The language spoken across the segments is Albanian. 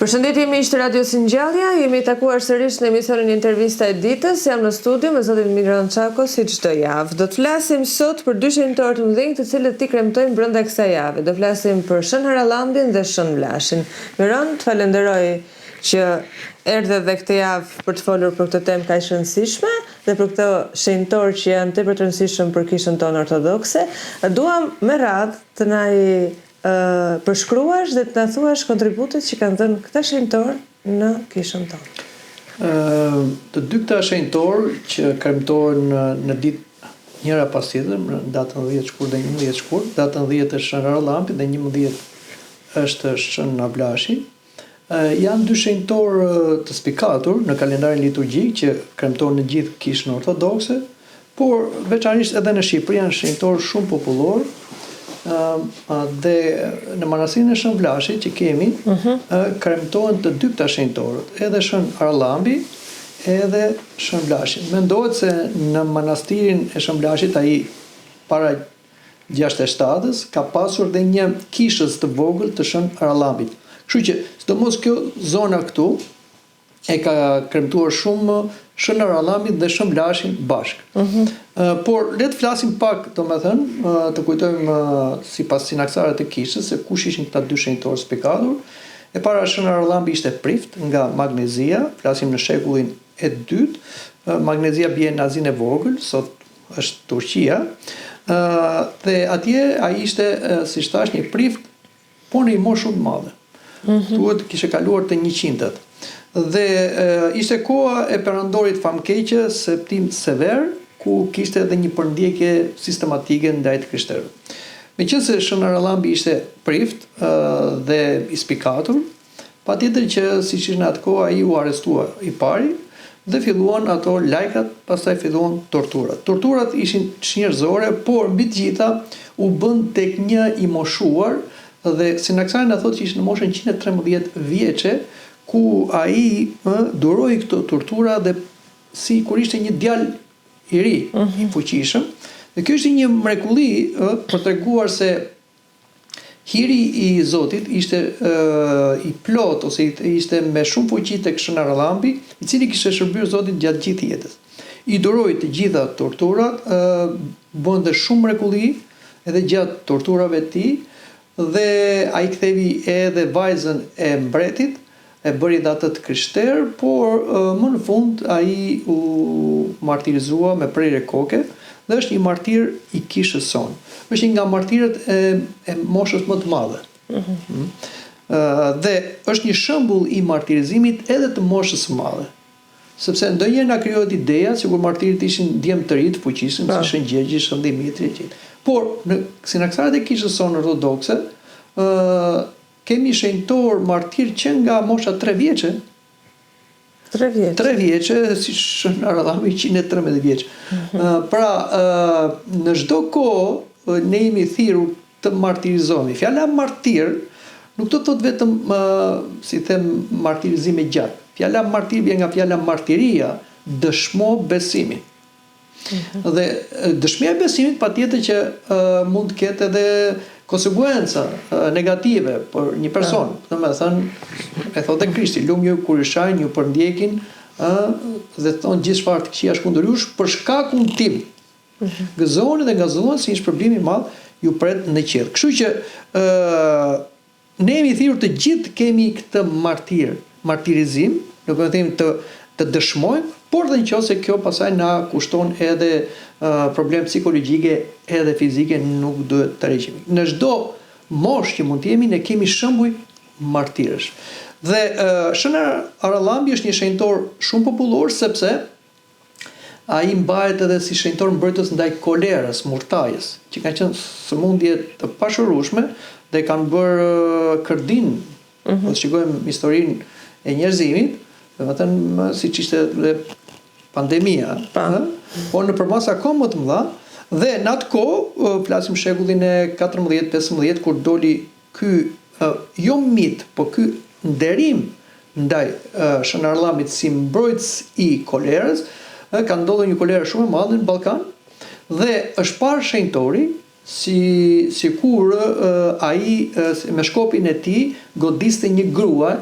Përshëndetje miq të Radios Ringjallja, jemi takuar sërish në emisionin Intervista e Ditës. Jam në studio me zotin Miron Çako si çdo javë. Do të flasim sot për dy shenjtorë të mëdhenj të cilët i kremtojmë brenda kësaj jave. Do flasim për Shën Harallambin dhe Shën Vlashin. Miron, të falenderoj që erdhe dhe këtë javë për të folur për këtë temë kaq të rëndësishme dhe për këto shenjtorë që janë tepër të rëndësishëm për Kishën tonë Ortodokse. Duam me radhë të na i përshkruash dhe të na thuash kontributet që kanë dhënë këta shenjtorë në kishën tonë. Të dy këta shenjtorë që kremtohen në ditë njëra pas tjetrës, në datën 10 shkurt dhe 11 shkurt, datën 10 është Shën Harallambi dhe 11 është Shën Vlashi, Janë dy shenjtorë të spikatur në kalendarin liturgjik që kremtohen në gjithë Kishën Ortodokse, por veçanërisht edhe në Shqipëri janë shenjtorë shumë popullorë dhe në manastirin e Shën Vlashit që kemi kremtohen të dy këta shenjtorët, edhe Shën Harallambi edhe Shën Vlashi. Mendohet se në manastirin e Shën Vlashit ai para 67-ës, ka pasur dhe një kishëz të vogël të Shën Harallambit. Kështu që, sidomos kjo zona këtu e ka kremtuar shumë Shën Harallambin dhe Shën Vlashin bashkë. Mm -hmm. Por le të flasim pak, domethënë, të kujtojmë sipas sinaksarit të kishës se kush ishin këta dy shenjtorë spikatur. E para Shën Harallambi ishte prift nga Magnezia, flasim në shekullin e dytë. Magnezia bie në Azinë e Vogël, sot është Turqia, dhe atje ai ishte, siç thashë, një prift, po në një moshë shumë të madhe. Mm -hmm. Thuhet kishte kaluar të njëqindtat. Dhe ishte koha e perandorit famkeq Septim Sever, ku kishte edhe një përndjekje sistematike ndaj të krishterëve. Meqenëse Shën Harallambi ishte prift dhe i spikatur, Patjetër që siç ishte në atë kohë ai u arrestua i pari dhe filluan ato lajkat, pastaj filluan torturat. Torturat ishin çnjerëzore, por mbi të gjitha u bënë tek një i moshuar dhe sinaksari na thotë që ishte në moshën 113 vjeçe ku ai ë duroi këto tortura dhe si kur ishte një djalë i ri, i fuqishëm. Dhe kjo ishte një mrekulli ë për treguar se Hiri i Zotit ishte i plotë ose ishte me shumë fuqi tek Shën Harallambi, i cili kishte shërbyer Zotit gjatë gjithë jetës. I duroi të gjitha torturat, bën dhe shumë mrekulli edhe gjatë torturave të tij dhe ai ktheu edhe vajzën e mbretit, e bëri dhe atë të krishterë, por më në fund ai u martirizua me prerje koke dhe është një martir i kishës sonë. Është një nga martirët e, e moshës më të madhe. Mm -hmm. Dhe është një shembull i martirizimit edhe të moshës së madhe. Sepse ndonjëherë na krijohet ideja sikur martirët ishin djem të ri të fuqishëm si Shën Gjergji, Shën Dhimitri etj. Por në sinaksaret e kishës sonë ortodokse, ë Kemi shenjtorë martirë që nga mosha 3 vjeçe. 3 vjeçe. 3 vjeçe, si Shën Harallambi 113 vjeç. Mm -hmm. Pra, në çdo kohë ne jemi thirrur të martirizohemi. Fjala martir nuk do të thotë vetëm si them martirizim me gjak. Fjala martir vjen nga fjala martiria, dëshmo besimin. Dhe dëshmia e besimit patjetër që mund të ketë edhe konsekuenca negative për një person. Domethënë, e thotë Krishti, lum ju kur ju shajnë, ju përndjekin, ë dhe thonë gjithçfarë të këqijash kundër jush për shkakun tim. Mhm. Gëzohuni dhe ngazëllohuni se një shpërblim i madh ju pret në qiell. Kështu që ë Ne jemi thirrur të gjithë të kemi këtë martir, martirizim, nuk e themi të të dëshmojmë, por dhe në qoftë se kjo pastaj na kushton edhe problem psikologjike edhe fizike nuk duhet të tërhiqemi. Në çdo moshë që mund të jemi ne kemi shembuj martirësh. Dhe Shën Harallambi është një shenjtor shumë popullor sepse Ai mbahet edhe si shenjtor mbrojtës ndaj kolerës, murtajës, që kanë qenë sëmundje të pashërueshme dhe kanë bërë kërdinë. Mm -hmm. Po të shikojmë historinë e njerëzimit, domethënë siç ishte dhe pandemia, ëh, po në përmasa akoma më të mëdha dhe në atë kohë, flasim shekullin e 14-15 kur doli ky jo mit, po ky nderim ndaj Shën Harallambit si mbrojtës i kolerës, ka ndodhur një kolerë shumë e madhe në Ballkan dhe është parë shenjtori si sikur ai me shkopin e tij godiste një grua.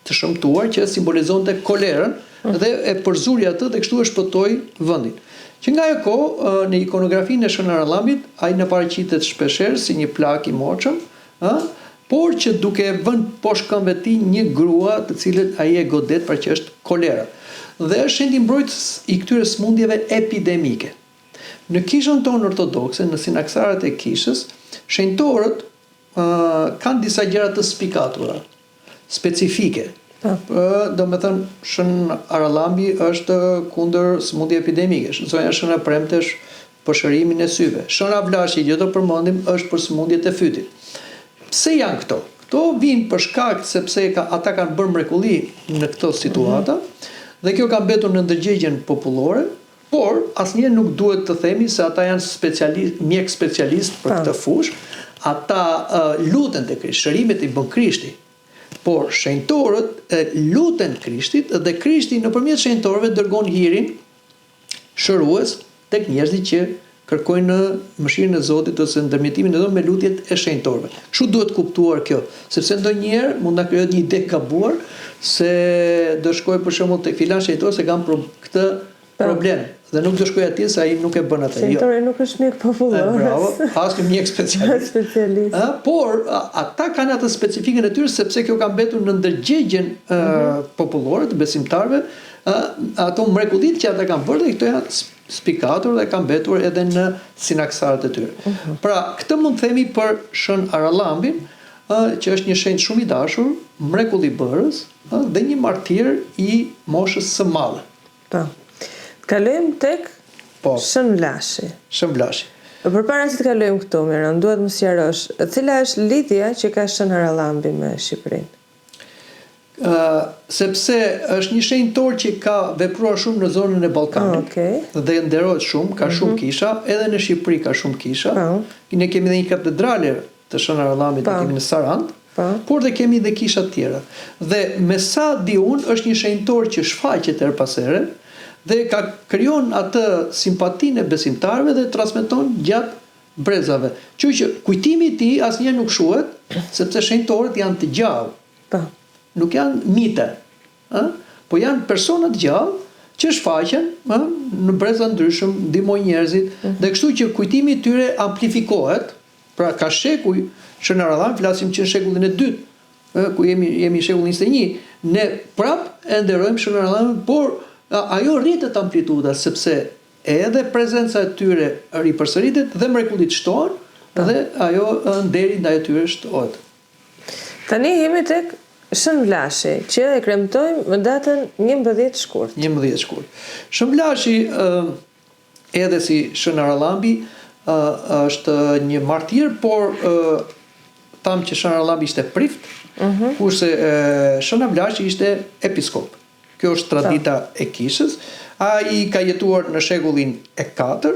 të shëmtuar që simbolizonte kolerën dhe e përzuri atë dhe kështu e shpëtoi vendin. Që nga ajo kohë, në ikonografinë e Shën Harallambit, ai na paraqitet shpeshherë si një plak i moçëm, ë, por që duke vënë poshtë këmbëve të tij një grua të cilën ai e godet, pra që është kolera. Dhe është shenjti mbrojtës i këtyre sëmundjeve epidemike. Në kishën tonë ortodokse, në sinaksarët e kishës, shenjtorët kanë disa gjëra të spikatura, specifike. Po. Domethënë, Shën Harallambi është kundër sëmundje epidemike, Zonja Shëna Premte është për shërimin e syve. Shën Avlashi që do përmendim është për sëmundjet e fytit. Pse janë këto? Këto vijnë për shkak sepse ka, ata kanë bërë mrekulli në këto situata mm -hmm. dhe kjo ka mbetur në ndërgjegjen popullore, Por, asnjëherë nuk duhet të themi se ata janë specialistë, mjekë specialistë për këtë fushë, ata luten te Krishti, shërimet i bën Krishti. Por shenjtorët luten Krishtit dhe Krishti nëpërmjet shenjtorëve dërgon hirin shërues tek njerëzit që kërkojnë mëshirën e Zotit ose ndërmjetimin e Zotit me lutjet e shenjtorëve. Kështu duhet kuptuar kjo, sepse ndonjëherë mund na krijohet një ide e gabuar se do shkoj për shembull tek filan shenjtor se kam pro, këtë po. problem dhe nuk do shkoj atje se ai nuk e bën atë. Jo. Shenjtori nuk është mjek popullor. Bravo, as një mjek specialist. specialist. Ë, por ata kanë atë specifikën e tyre sepse kjo ka mbetur në ndërgjegjen mm -hmm. popullore të besimtarëve, ë ato mrekullitë që ata kanë bërë dhe këto janë spikatur dhe ka mbetur edhe në sinaksarët e tyre. Mhm. Pra, këtë mund të themi për Shën Arallambin, ë që është një shenjt shumë i dashur, mrekullibërës, ë dhe një martir i moshës së madhe. Po. Të kalojmë tek po. Shën Vlashi. Shën Vlashi. Përpara se të kalojmë këtu, Miron, dua të më sqarosh, cila është lidhja që ka Shën Harallambi me Shqipërinë? Sepse është një shenjtor që ka vepruar shumë në zonën e Ballkanit. Ah, okay. Dhe nderohet shumë, ka shumë mm -hmm. kisha, edhe në Shqipëri ka shumë kisha. Po. Ne kemi edhe një katedrale të Shën Harallambit, e kemi në Sarandë, po. por dhe kemi edhe kisha të tjera. Dhe me sa di unë është një shenjtor që shfaqet herë pas here dhe ka krijon atë simpatinë e besimtarëve dhe transmeton gjatë brezave. Kështu që kujtimi i tij asnjëherë nuk shuhet, sepse shenjtorët janë të gjallë. Po. Nuk janë mite, ë? Po janë persona të gjallë që shfaqen, ë, në breza ndryshëm, ndihmojnë njerëzit mm -hmm. dhe kështu që kujtimi i tyre amplifikohet, pra ka shekuj Shën Harallambi, flasim që në shekullin e dytë, ë, ku jemi jemi në shekullin 21, ne prap e nderojmë Shën Harallambin, por ajo rritet amplituda sepse edhe prezenca e tyre ripërsëritet dhe mrekullitë shtohen dhe ajo nderi ndaj tyre shtohet. Tani jemi tek Shën Vlashi, që e kremtojmë më datën 11 shkurt. 11 shkurt. Shën Vlashi edhe si Shën Harallambi është një martir, por thamë që Shën Harallambi ishte prift, uh mhm. -huh. kurse Shën Vlashi ishte episkop. Kjo është tradita e kishës. Ai ka jetuar në shekullin e 4,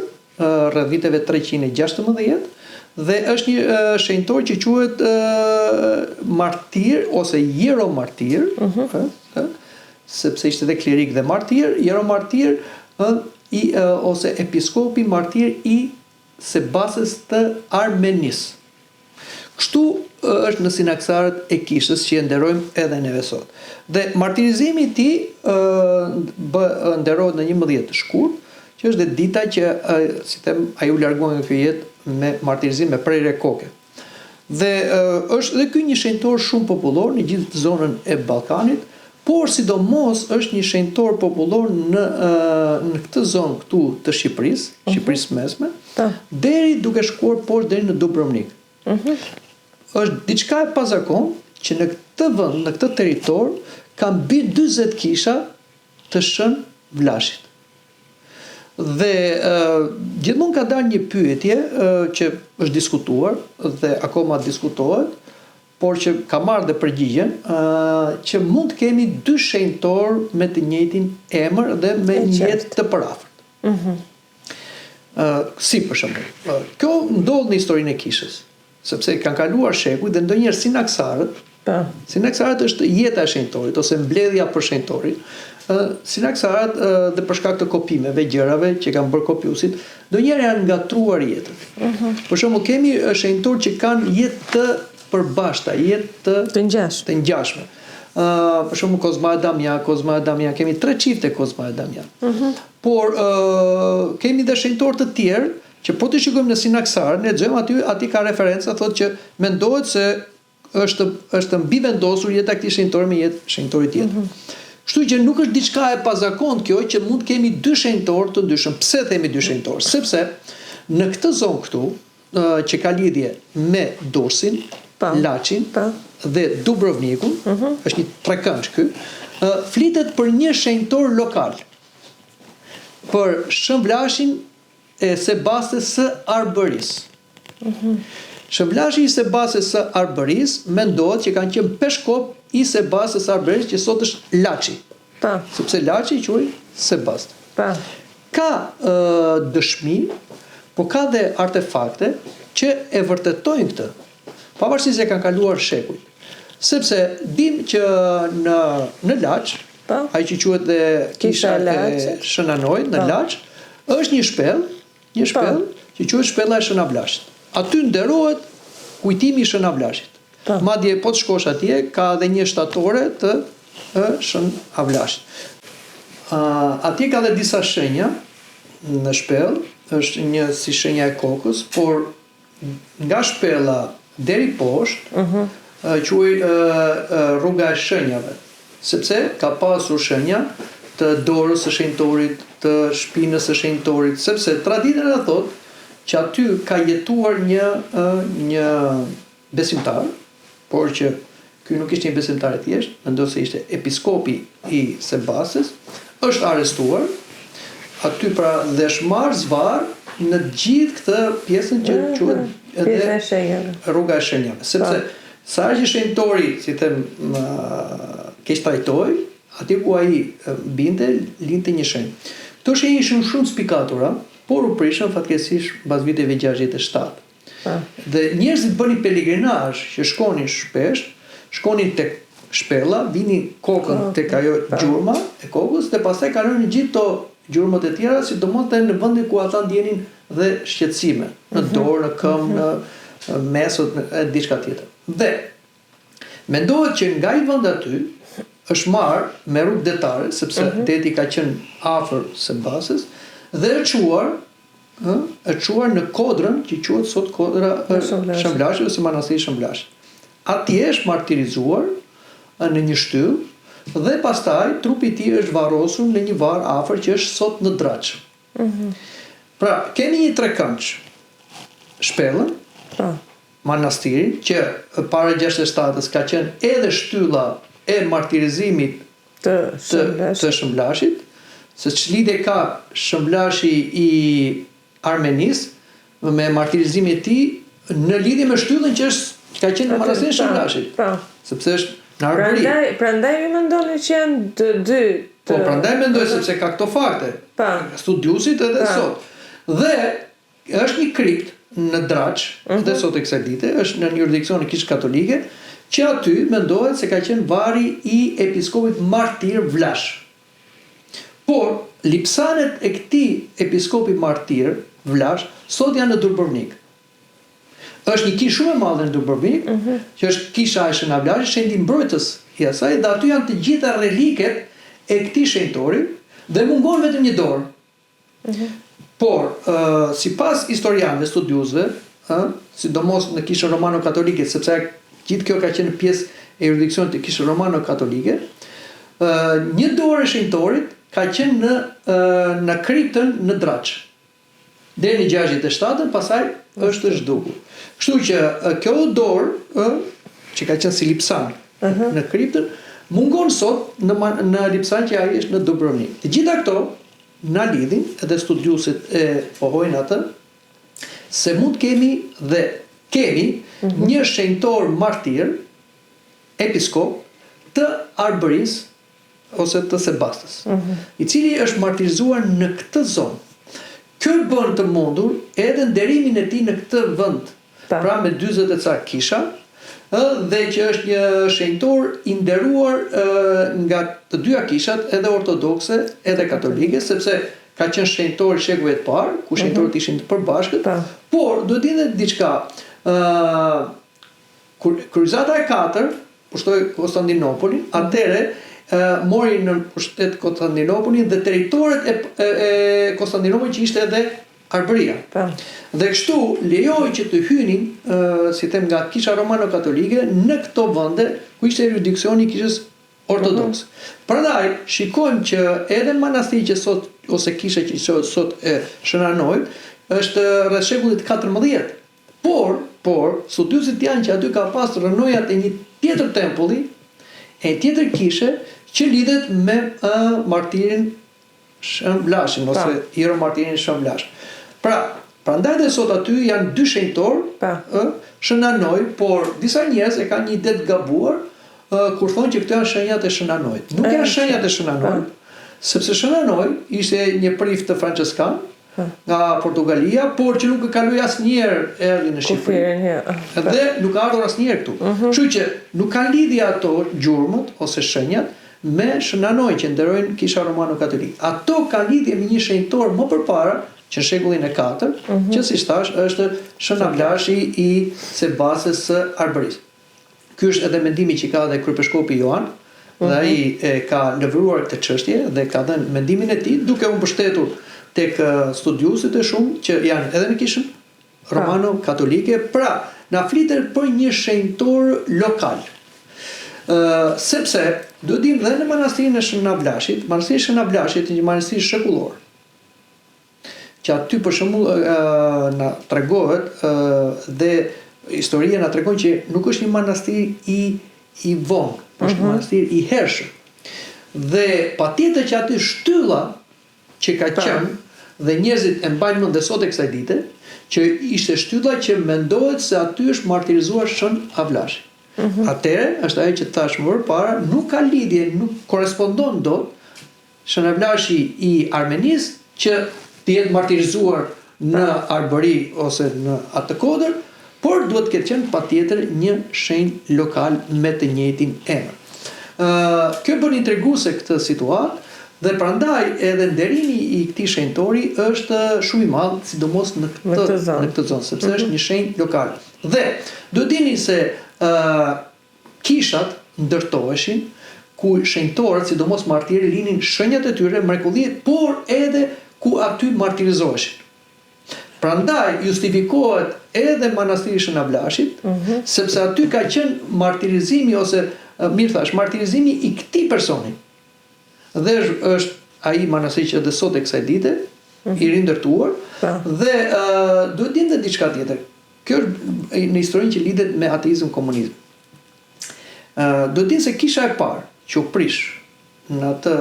rreth viteve 316 dhe është një shenjtor që quhet martir ose hieromartir, uh mhm. -huh. ë, sepse ishte dhe klerik dhe martir, hieromartir ë, i ose episkopi martir i Sebasës të Armenisë. Kështu është në sinaksarët e kishës që e nderojmë edhe neve sot. Dhe martirizimi i tij bë nderohet në 11 shkurt, që është dhe dita që si them ai u largua nga kjo jetë me martirizim me prerje koke. Dhe është dhe ky një shenjtor shumë popullor në gjithë zonën e Ballkanit, por sidomos është një shenjtor popullor në në këtë zonë këtu të Shqipërisë, uh mhm. -huh. Shqipërisë mesme, po. deri duke shkuar poshtë deri në Dubrovnik. Uh mhm. -huh. Është diçka e pazakontë që në këtë vend, në këtë territor ka mbi 40 kisha të Shën Vlashit. Dhe gjithmonë ka dalë një pyetje që është diskutuar dhe akoma diskutohet, por që ka marrë dhe përgjigjen, që mund të kemi dy shenjtorë me të njëjtin emër dhe me një jetë të përafërt. Mm -hmm. Si për shembull, kjo ndodh në historinë e kishës. Sepse kanë kaluar shekuj dhe ndonjëherë sinaksarët, po. Sinaksarët është jeta e shenjtorit ose mbledhja për shenjtorin. Ë sinaksarët dhe për shkak të kopimeve, gjërave që kanë bërë kopjuesit, ndonjëherë janë ngatërruar jetët. Uh mhm. -huh. Për shembull, kemi shenjtorë që kanë jetë të përbashkëta, jetë të të ngjashme. Të ngjashme. Ë për shembull Kozma e Damian, Kozma e Damian, kemi tre çifte Kozma e Damian. Mm -hmm. Por ë kemi dhe shenjtorë të tjerë që po t'i shikojmë në Sinaksar, ne lexojmë aty, aty ka referenca thotë që mendohet se është është mbivendosur jeta e këtij shenjtori me jetë shenjtorit tjetër. Mm -hmm. Kështu që nuk është diçka e pazakontë kjo që mund të kemi dy shenjtorë të ndryshëm. Pse themi dy shenjtorë? Sepse në këtë zonë këtu, që ka lidhje me Durrësin, po. Laçin po. dhe Dubrovnikun, mm -hmm. është një trekëndsh ky, flitet për një shenjtor lokal. Për Shën Vlashin e Sebastes së Arbërisë. Mm -hmm. Shën Vlashi i Sebastes së Arbërisë mendohet që kanë qenë peshkop i Sebastes së Arbërisë që sot është Laçi. Po. Sepse Laçi quhej Sebaste. Po. Ka dëshmi, po ka dhe artefakte që e vërtetojnë këtë, pavarësisht se kanë kaluar shekujt. Sepse dimë që në në Laç, po. ai që quhet dhe kisha e Shën Anojit në po. Laç, është një shpellë, një po. shpellë që quhet shpella e Shën Avlashit. Aty nderohet kujtimi i Shën Avlashit. Po. Madje po të shkosh atje ka edhe një shtatore të Shën Avlashit. Atje ka dhe disa shenja në shpellë, është një si shenja e kokës, por nga shpella deri poshtë uh mhm. -huh. quhej rruga e shenjave, sepse ka pasur shenja të dorës së shenjtorit, të shpinës së shenjtorit, sepse tradita na thotë që aty ka jetuar një një besimtar, por që ky nuk ishte një besimtar i thjeshtë, mendoj se ishte episkopi i Sebastes, është arrestuar aty pra dhe është marrë zvarrë në gjithë këtë pjesën që mhm, quhet edhe rruga e shenjave, sepse po. sa herë që shenjtori, si them, keqtrajtohej, aty ku ai binte, linte një shenjë. Këto shenja ishin shumë të spikatura, por u prishën fatkeqësisht mbas viteve 67. Dhe njerëzit bënin pelegrinazh që shkonin shpesh, shkonin tek shpella, vinin kokën tek ajo gjurma e kokës dhe pastaj kalonin gjithë ato gjurmët e tjera, sidomos dhe në vendin ku ata ndjenin dhe shqetësime, në mhm. dorë, në këmbë, mhm. në mesot, në diçka tjetër. Dhe mendohet që nga ai vend aty është marrë me rrugë detare, sepse mm -hmm. deti ka qenë afër Sebastes dhe është çuar ë, është çuar në kodrën që quhet sot kodra e Shën Vlashit ose Manastiri i Shën Vlashit. Atje është martirizuar në një shtyllë dhe pastaj trupi i tij është varrosur në një varr afër që është sot në Draç. Mm -hmm. Pra, kemi një trekëndsh. Shpellën, po. manastirin që para 67-ës ka qenë edhe shtylla e martirizimit të të Shën Vlashit, se ç'lidhje ka Shën Vlashi i Armenisë me martirizimin e tij në lidhje me shtyllën që është ka qenë në manastirin e Shën Vlashit. Po. Sepse është në Arbëri. Prandaj, prandaj ju mendoni që janë të dy të Po, prandaj mendoj sepse ka këto fakte. Po. Studiuesit edhe sot. Dhe Është një kript në Draç, dhe sot e kësaj dite, është nën juridiksionin e Kishës Katolike, që aty mendohet se ka qenë varri i episkopit martir Vlash. Por, lipsanet e këtij episkopi martir Vlash sot janë në Dubrovnik. Është një kishë shumë e madhe në Dubrovnik, që është kisha e Shën Avlashit, shenjti mbrojtës i asaj dhe aty janë të gjitha reliket e këtij shenjtori dhe mungon vetëm një dorë. Por, sipas historianëve, studiuesve, ë, sidomos në Kishën Romano-Katolike, sepse gjithë kjo ka qenë pjesë e juridiksionit të Kishës Romano-Katolike, ë, një dorë e shenjtorit ka qenë në në kriptën në Draç. Deri në 67-ën, pastaj është zhdukur. Kështu që kjo dorë, ë, që ka qenë si lipsan në kriptën, mungon sot në në lipsan që ai është në Dubrovnik. Të gjitha këto Na lidhin, edhe studiuesit e pohojnë atë, se mund të kemi dhe kemi një shenjtor martir, episkop, të Arbërisë ose të Sebastës, i cili është martirizuar në këtë zonë. Kjo e bën të mundur edhe nderimin e tij në këtë vend, pra me 40 e ca kisha, ë dhe që është një shenjtor i nderuar nga të dyja kishat, edhe ortodokse, edhe katolike, sepse ka qenë shenjtor i shekujve të parë, ku mhm. shenjtorët ishin të përbashkët, por duhet dinë edhe diçka, ë kryqëzata e katërt pushtoi Konstandinopolin, atëherë mori në pushtet Konstandinopolin dhe territoret e, e, e Konstandinopolit që ishte edhe Arbëria. Po. Dhe kështu lejoi që të hynin, si them nga Kisha Romano-Katolike në këto vende ku ishte juridiksioni i Kishës Ortodokse. Mm -hmm. Prandaj shikojmë që edhe manastiri që sot ose kisha që sot, sot e Shën Anojit është rreth shekullit 14. Por, por, studiuesit janë që aty ka pas rrënojat e një tjetër tempulli, e një tjetër kishe që lidhet me uh, martirin Shën Vlashin ose hieromartirin Shën Vlash. Pra, prandaj dhe sot aty janë dy shenjtorë, ë, Shën Anoj, por disa njerëz e kanë një ide të gabuar, ë, kur thonë që këto janë shenjat e Shën Anojit. Nuk janë shenjat e Shën Anojit, sepse Shën Anoj ishte një prift françeskan nga Portugalia, por që nuk e kaloi asnjëherë erdhi në Shqipëri. Dhe nuk ka ardhur asnjëherë këtu. Kështu që nuk kanë lidhje ato gjurmët ose shenjat me Shën Anojin që nderojnë Kisha Romano-Katolike. Ato kanë lidhje me një shenjtor më përpara, që në shekullin e katërt, që siç thashë është Shën Avlashi i Sebastes së Arbërisë. Ky është edhe mendimi që ka dhe kryepeshkopi Joan, dhe ai e ka lëvruar këtë çështje dhe ka dhënë mendimin e tij duke u mbështetur tek studiuesit e shumtë që janë edhe në Kishën Romano-Katolike, pra na flitet për një shenjtor lokal. Ë sepse duhet dimë dhe në manastirin e Shën Avlashit, manastiri i Shën Avlashit është një manastir shekullor. Që aty për shembull na tregohet dhe historia na tregon që nuk është një manastir i i vonë, por është një mhm. manastir i hershëm. Dhe patjetër që aty shtylla që ka qenë dhe njerëzit e mbajnë mend dhe sot e kësaj dite, që ishte shtylla që mendohet se aty është martirizuar Shën Avlashi. Mm -hmm. Atëherë, është ajo që thashë më përpara, nuk ka lidhje, nuk korrespondon dot Shën Avlashi i Armenisë që të jetë martirizuar në Arbëri ose në atë kodër, por duhet të ketë qenë patjetër një shenjt lokal me të njëjtin emër. Ë kjo bën intriguese këtë situatë dhe prandaj edhe nderimi i këtij shenjtori është shumë i madh, sidomos në këtë në këtë zonë, sepse është një shenjt lokal. Dhe duhet dini se ë Kishat ndërtoheshin ku shenjtorët, sidomos martirët, linin shenjat e tyre, mrekullitë, por edhe ku aty martirizoheshin. Prandaj justifikohet edhe Manastiri i Shën Avlashit, sepse aty ka qenë martirizimi ose mirë thashë, martirizimi i këtij personi. Dhe është është ai manastir që edhe sot e kësaj dite i rindërtuar dhe duhet dimë dhe diçka tjetër. Kjo është në historinë që lidhet me ateizëm komunizëm. Ë duhet dimë se kisha e parë që u prish në atë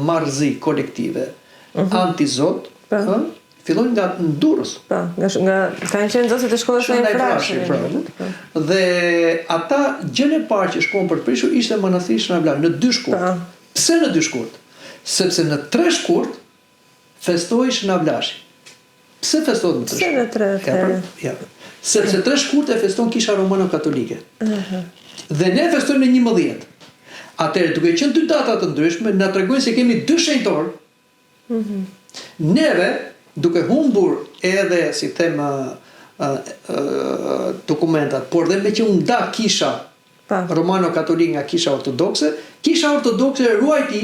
marrëzi kolektive uh mhm. -huh. anti-zot, po. ë filloi nga në Durrës. Po, nga nga kanë qenë nxënësit e shkollës së Frashërit. Po. Dhe ata gjënë e parë që shkuan për të prishur ishte manastiri Shën Avlashit në 2 shkurt. Po. Pse në 2 shkurt? Sepse në 3 shkurt festohej Shën Avlashi. Pse festohet në tre shkurt? Pse në tre atëherë? Ja, pra, ja. Sepse tre shkurt e feston Kisha Romano-Katolike. Uh -huh. Dhe ne festojmë në 11. Atëherë, duke qenë dy data të ndryshme, na tregojnë se kemi dy shenjtorë. Uh mhm. -huh. Neve, duke humbur edhe, si them, dokumentat, por dhe meqë u nda kisha romano-katolike nga kisha ortodokse, kisha ortodokse ruajti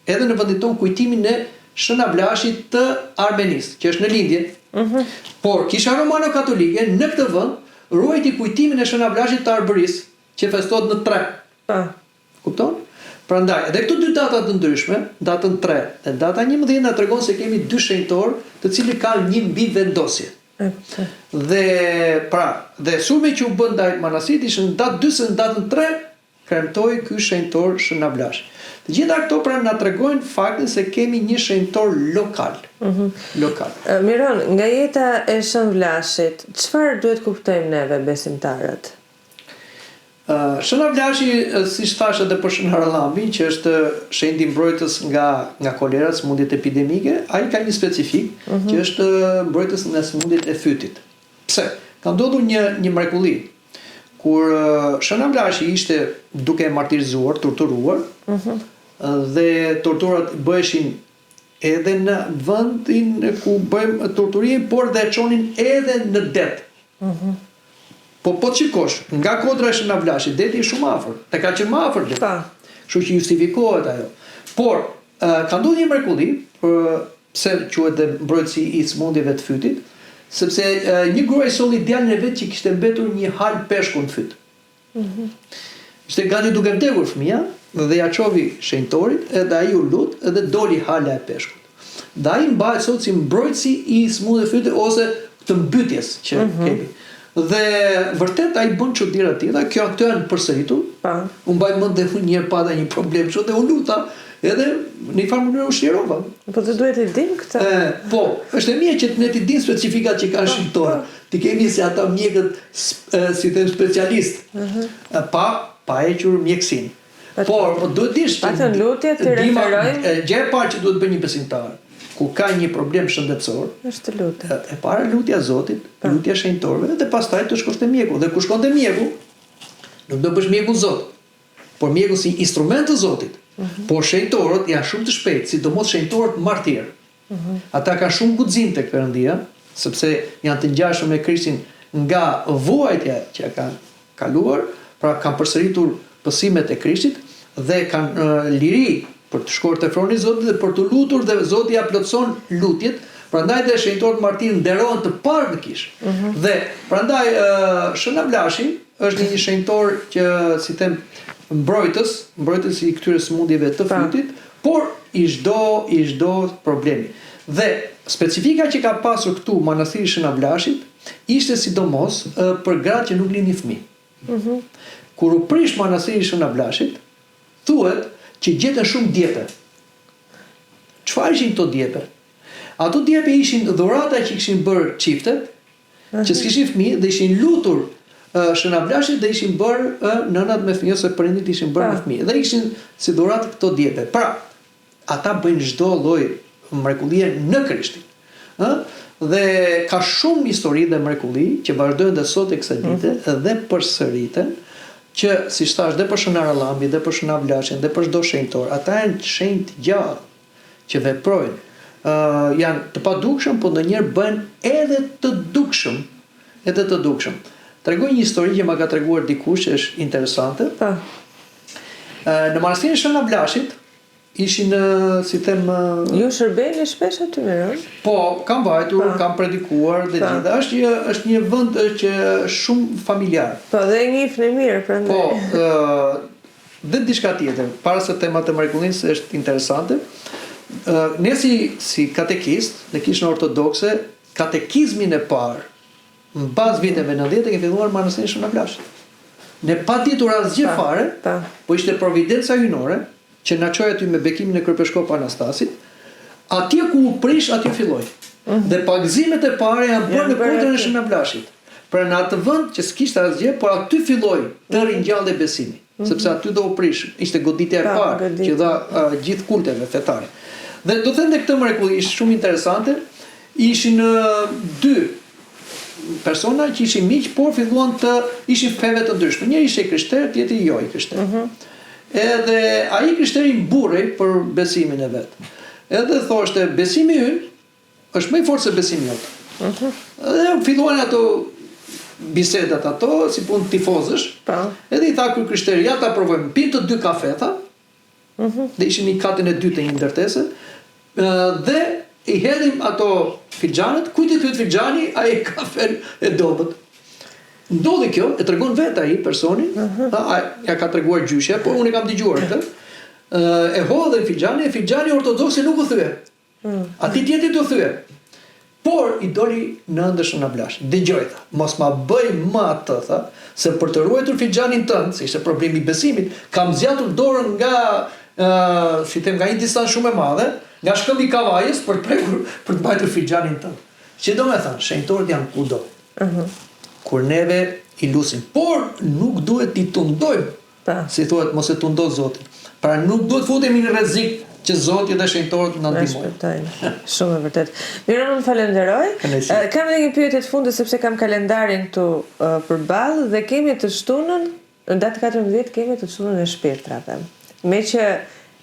edhe në vendin tonë kujtimin e Shën Avlashit të Armenisë, që është në lindje. Mm -hmm. Por kisha romano-katolike në këtë vend ruajti kujtimin e Shën Avlashit të Arbërisë, që festohet në 3. Po. Kupton? Prandaj, edhe këto dy data të ndryshme, datën 3 dhe data 11 na tregon se kemi dy shenjtorë të cilët kanë një mbivendosje. Dhe pra, dhe sulmi që u bë ndaj manastirit ishte në datë 2 se në datën 3 kremtohej ky shenjtor Shën Avlash. Të gjitha këto pra na tregojnë faktin se kemi një shenjtor lokal. Lokal. Miron, nga jeta e Shën Vlashit, çfarë duhet kuptojmë neve besimtarët? Shën Avlashi, siç thashë edhe për Shën Harallambin, që është shenjti mbrojtës nga nga kolera, sëmundjet epidemike, ai ka një specifikë, që është mbrojtës nga sëmundjet e fytit. Pse? Ka ndodhur një një mrekulli. Kur Shën Avlashi ishte duke e martirizuar, torturuar, mm -hmm. dhe torturat bëheshin edhe në vendin ku bëhej torturimi, por dhe e çonin edhe në det. Mm -hmm. Po po të shikosh, nga kodra e Shën Avlashit, deti është shumë afër, dhe ka qenë më afër deti. Po. Kështu që justifikohet ajo. Por, ka ndodhur një mrekulli, për pse quhet dhe mbrojtësi i sëmundjeve të fytit, sepse një grua i solli djalin e vet që kishte mbetur një halë peshku në fyt. Ishte gati duke vdekur fëmija dhe ia çovi shenjtorit edhe ai u lut edhe doli hala e peshkut. Dhe ai mbahet sot si mbrojtësi i sëmundjes së fytit ose të mbytjes që kemi. Dhe vërtet ai bën çudira të tilla, kjo këto janë përsëritur. Po. Unë mbaj mend dhe unë një herë pata një problem kështu dhe u luta edhe në një farë mënyrë u çlirova. Po të duhet t'i dim këtë. E, po, është e mirë që ne t'i dim specifikat që kanë shenjtorët. T'i kemi si ata mjekët, si them specialistë, pa pa hequr mjekësinë. Por, po duhet dish që Patën lutje t'i referojmë. Gjëja e parë që duhet bëjë një besimtar, kur ka një problem shëndetësor, është të lutet. E para lutja Zotit, po. lutja shenjtorëve dhe pastaj të shkosh te mjeku. Dhe kur shkon te mjeku, nuk do bësh mjekun Zot, por mjeku si instrument të Zotit. Mm -hmm. Por shenjtorët janë shumë të shpejtë, sidomos shenjtorët martirë. Ata kanë shumë guxim tek Perëndia, sepse janë të ngjashëm me Krishtin nga vuajtja që kanë kaluar, pra kanë përsëritur pësimet e Krishtit dhe kanë liri për të shkuar te froni i Zotit dhe për t'u lutur dhe Zoti ia plotëson lutjet, prandaj dhe shenjtorët martirë nderohen të parë në kishë. Mm -hmm. Dhe prandaj Shën Avlashi është një shenjtor që si them mbrojtës, mbrojtës i këtyre sëmundjeve të fytit, Por i çdo i çdo problemi. Dhe specifika që ka pasur këtu Manastiri i Shën Avlashit ishte sidomos për gratë që nuk lindin fëmijë. Mm Kur u prish Manastiri i Shën Avlashit, thuhet që gjetën shumë djepe. Çfarë ishin këto djepe? Ato djepe ishin dhurata që kishin bërë çiftet, që s'kishin fëmijë dhe ishin lutur Shën Avlashit dhe ishin bërë nënat me fëmijë ose prindërit ishin bërë me fëmijë dhe ishin si dhuratë këto djepe. Pra, ata bëjnë çdo lloj mrekullie në Krishtin. Ë? Dhe ka shumë histori dhe mrekulli që vazhdojnë dhe sot e kësaj dite mm -hmm. dhe përsëriten që siç thashë dhe për Shën Harallambin dhe për Shën Avlashin dhe për çdo shenjtor, ata janë shenjtë të gjallë që veprojnë, ë janë të padukshëm, po ndonjëherë bëhen edhe të dukshëm, edhe të dukshëm. Tregoj një histori që ma ka treguar dikush që është interesante. Po. Ë në manastirin e Shën Avlashit ishin si them Ju shërbeni shpesh aty Miron? Po, kam vajtur, po. kam predikuar dhe po. gjitha. Është një është një vend që shumë familjar. Po, dhe e njihni mirë prandaj. Po, ë Dhe diçka tjetër, para se të them atë mrekullinë se është interesante, ne si si katekistë në Kishën Ortodokse, katekizmin e parë mbas viteve 90 e kemi filluar në Manastirin e Shën Avlashit. Ne pa ditur asgjë fare, po ishte providenca hyjnore që na çoi aty me bekimin e Kryepeshkop Anastasit, atje ku u prish, aty filloi. Mhm. Dhe pagëzimet e para janë bërë në kodrën e Shën Avlashit. Pra në atë vend që s'kishte asgjë, por aty filloi të mhm. ringjallej besimi. Mm -hmm. Sepse aty do u prish, ishte goditja e parë që dha uh, gjithë kulteve fetare. Dhe do them dhe këtë mrekulli, ishte shumë interesante, ishin uh, dy persona që ishin miq, por filluan të ishin feve të ndryshme. Njëri ishte i krishterë, tjetri jo i krishterë. Mm -hmm. Edhe ai i krishteri mburrej për besimin e vet. Edhe thoshte, besimi ynë Është më i fortë se besimi jot. Mhm. Dhe filluan ato bisedat ato si punë tifozësh. Po. Edhe i tha ky i krishteri, ja ta provojmë. Pimë të dy kafe, tha. Mhm. Dhe ishin në katin e dytë të një ndërtese. Dhe i hedhim ato filxhanët, kujt i thyhet filxhani, ai e ka fenë e dobët. Ndodhi kjo, e tregon vetë ai personi, uh mhm. -huh. a, ia ka treguar gjyshja, por unë e kam dëgjuar këtë. E hodhën filxhanin, e filxhani ortodoksi nuk u thye. Atij tjetrit u thye. Por i doli në ëndërr Shën Avlashi. Dëgjoj, tha, mos ma bëj më atë, tha, se për të ruajtur filxhanin tënd, se ishte problemi i besimit, kam zgjatur dorën nga, ë, si them, nga një distancë shumë e madhe, nga shkëmbi i Kavajës për të prekur, për të mbajtur filxhanin tënd. Që do me thënë, shenjtorët janë kudo. Kur neve i lusim, por nuk duhet t'i tundojmë Si thuhet, mos e tundo Zotin. Pra nuk duhet futemi në rrezik që Zoti dhe shenjtorët na ndihmojnë. Na shpëtojnë. Shumë e vërtetë. Miron, unë falenderoj. Kam edhe një pyetje të fundit sepse kam kalendarin këtu përballë dhe kemi të shtunën, në datë 14 kemi të shtunën e shpirtrave. Meqë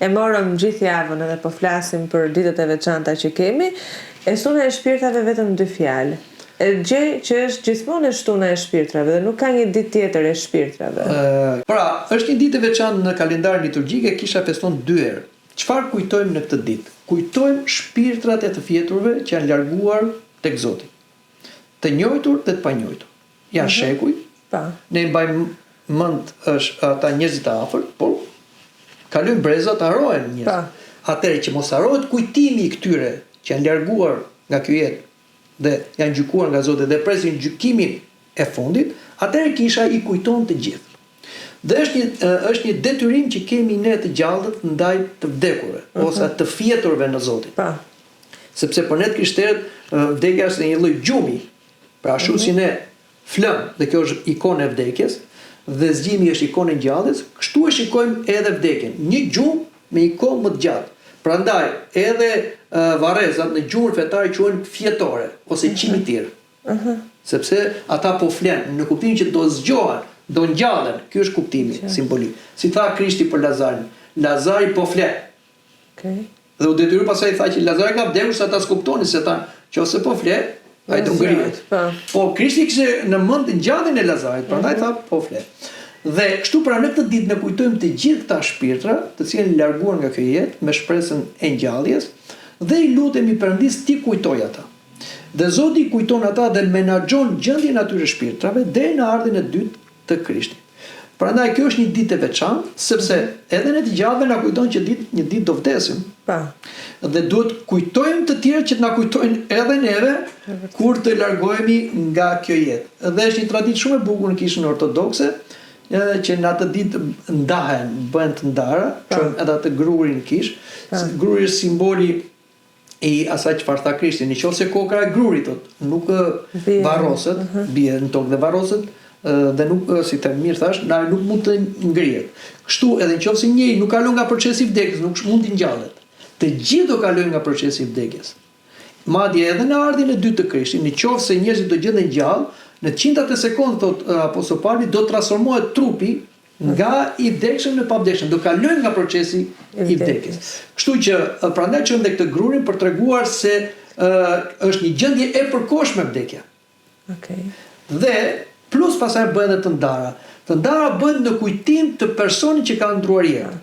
e morëm gjithë javën edhe po flasim për ditët e veçanta që kemi, e shtuna e shpirtrave vetëm dy fjalë. E gjej që është gjithmonë e shtuna e shpirtrave dhe nuk ka një ditë tjetër e shpirtrave. Pra, është një ditë e veçantë në kalendarin liturgjik e kisha feston dy herë. Çfarë kujtojmë në këtë ditë? Kujtojmë shpirtrat e të fjeturve që janë larguar tek Zoti. Të njohur dhe të panjohur. Janë mhm. shekuj. Po. Ne i mbajmë mend është ata njerëzit e afërt, por kalojnë brezat, harrohen njerëzit. Po. Atëherë që mos harrohet kujtimi i këtyre që janë larguar nga kjo jetë dhe janë gjykuar nga Zoti dhe presin gjykimin e fundit, atëherë kisha i kujton të gjithë. Dhe është një është një detyrim që kemi ne të gjallët ndaj të vdekurve uh mhm. -huh. ose të fjeturve në Zotin. Po. Sepse për ne të krishterët vdekja është një lloj gjumi. Pra ashtu uh mhm. -huh. si ne flëm dhe kjo është ikonë e vdekjes dhe zgjimi është ikonë e ngjalljes, kështu e shikojmë edhe vdekjen, një gjumë me një kohë më të gjatë. Prandaj edhe varrezat në gjuhën fetare quhen fjetore ose mhm. qimitir. Uh -huh. Sepse ata po flenë në kuptimin që do zgjohen, do ngjallen. Ky është kuptimi simbolik. Si tha Krishti për Lazarin, Lazari po fle. Okej. Dhe u detyru pastaj tha që Lazari ka vdekur se ata s'kuptonin se thanë, qoftë se po fle, ai do ngrihet. Po. Po Krishti kishte në mend ngjalljen e Lazarit, prandaj tha po fle. Dhe kështu pra në këtë ditë ne kujtojmë të gjithë këta shpirtra, të cilët janë larguar nga kjo jetë me shpresën e ngjalljes dhe i lutemi Perëndisë t'i kujtojë ata. Dhe Zoti i kujton ata dhe menaxhon gjendjen e atyre shpirtrave deri në ardhjen e dytë të Krishtit. Prandaj kjo është një ditë e veçantë, sepse edhe ne të gjallëve na kujton që ditë, një ditë do vdesim. Po. Dhe duhet kujtojmë të tjerët që të na kujtojnë edhe neve kur të largohemi nga kjo jetë. Dhe është një traditë shumë e bukur në kishën ortodokse, që në atë ditë ndahen, bëhen të ndara, çojmë edhe atë grurin në kishë. Gruri është simboli i asaj çfarë tha Krishti, në qoftë se koka e grurit thotë, nuk varroset, uh mhm. -huh. bie në tokë dhe varroset dhe nuk si them mirë thash, na nuk mund të ngrihet. Kështu edhe në qoftë se njeri nuk kalon nga procesi i vdekjes, nuk mund të ngjallet. Të gjithë do kalojnë nga procesi i vdekjes. Madje edhe në ardhjen e dytë të Krishtit, në qoftë se njerëzit do gjenden gjallë, në qindat e sekondës thotë apostol Pali, do transformohet trupi Nga i vdekshëm në pavdekshëm, do kalojmë nga procesi i vdekjes. Kështu që prandaj çojmë dhe këtë grurin për treguar se ë është një gjendje e përkohshme vdekja. Okej. Dhe plus pastaj bëhen edhe të ndara. Të ndara bëhen në kujtim të personit që ka ndruar jetë.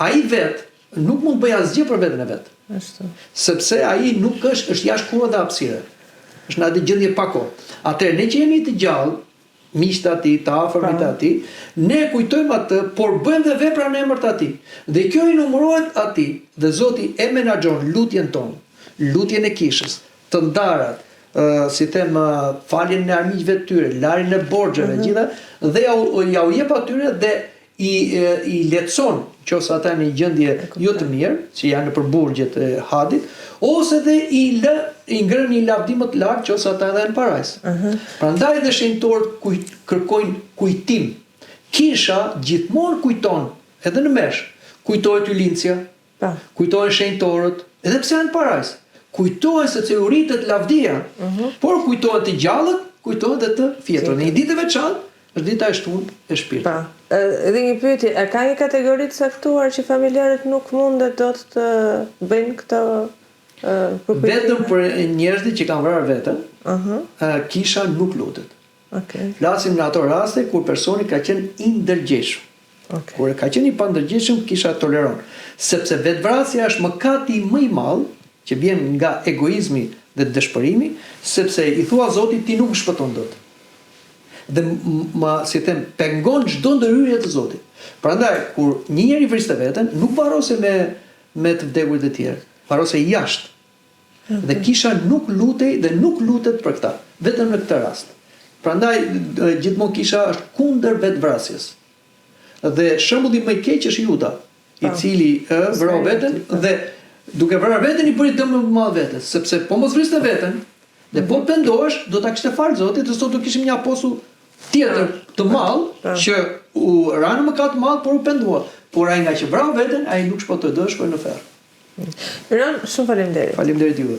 Ai vetë nuk mund të bëjë asgjë për veten e vet. Ashtu. Sepse ai nuk është, është jashtë kohë dhe hapësire. Është në atë gjendje pa kohë. Atëherë ne që jemi të gjallë, miqtë e atij, të afërmit e atij, ne e kujtojmë atë, por bëjmë dhe vepra në emër të atij. Dhe kjo i numërohet atij, dhe Zoti e menaxhon lutjen tonë, lutjen e kishës, të ndarat, si them, faljen e armiqve të tyre, larjen e borxheve, mhm. gjitha, dhe ja u, ja u jep atyre dhe i i lehtëson qoftë se ata janë në një gjendje jo të mirë, që janë nëpër burgjet e Hadit, ose dhe i lë i ngre në një lavdi më të lartë qoftë se ata edhe janë në parajsë. Uh mhm. -huh. Prandaj dhe shenjtorët kuj, kërkojnë kujtim. Kisha gjithmonë kujton, edhe në meshë, kujtohet Hyjlindësja, Po. Kujtohen shenjtorët, edhe pse janë në parajsë. Kujtohen sepse u rritet lavdia, uh mhm. -huh. por kujtohen të gjallët, kujtohen dhe të fjetur. Në një ditë të veçantë, është dita e shtunë e shpirtit. Po. Edhe një pyetje, a ka një kategori të caktuar që familjarët nuk mundet dot të bëjnë këto përkujtime? Vetëm për njerëzit që kanë vrarë veten, uh -huh. kisha nuk lutet. Okay. Flasim në ato raste kur personi ka qenë i ndërgjegjshëm. Okay. Kur ka qenë i pandërgjegjshëm, kisha toleron. Sepse vetëvrasja është mëkati më i madh që vjen nga egoizmi dhe dëshpërimi, sepse i thua Zotit ti nuk më shpëton dot. Dhe më, si them, pengon çdo ndërhyrje të Zotit. Prandaj kur një njeri vriste veten, nuk varrosej me me të vdekurit e tjerë, varrosej jashtë. Dhe kisha nuk lutej dhe nuk lutet për këta, vetëm në këtë rast. Prandaj gjithmonë kisha është kundër vetëvrasjes. Dhe shembulli më i keq është Juda, i cili ë vrau veten dhe duke vrarë veten i bëri dëm më të madh vetes, sepse po mos vriste veten dhe po të pendohesh, do ta kishte falë Zoti dhe sot do kishim një apostull tjetër të madh që u ra në mëkat të madh, por u pendua. Por ai nga që vrau veten, ai nuk shpëtoi, do të shkojë në ferr. Miron, shumë faleminderit. Faleminderit juve.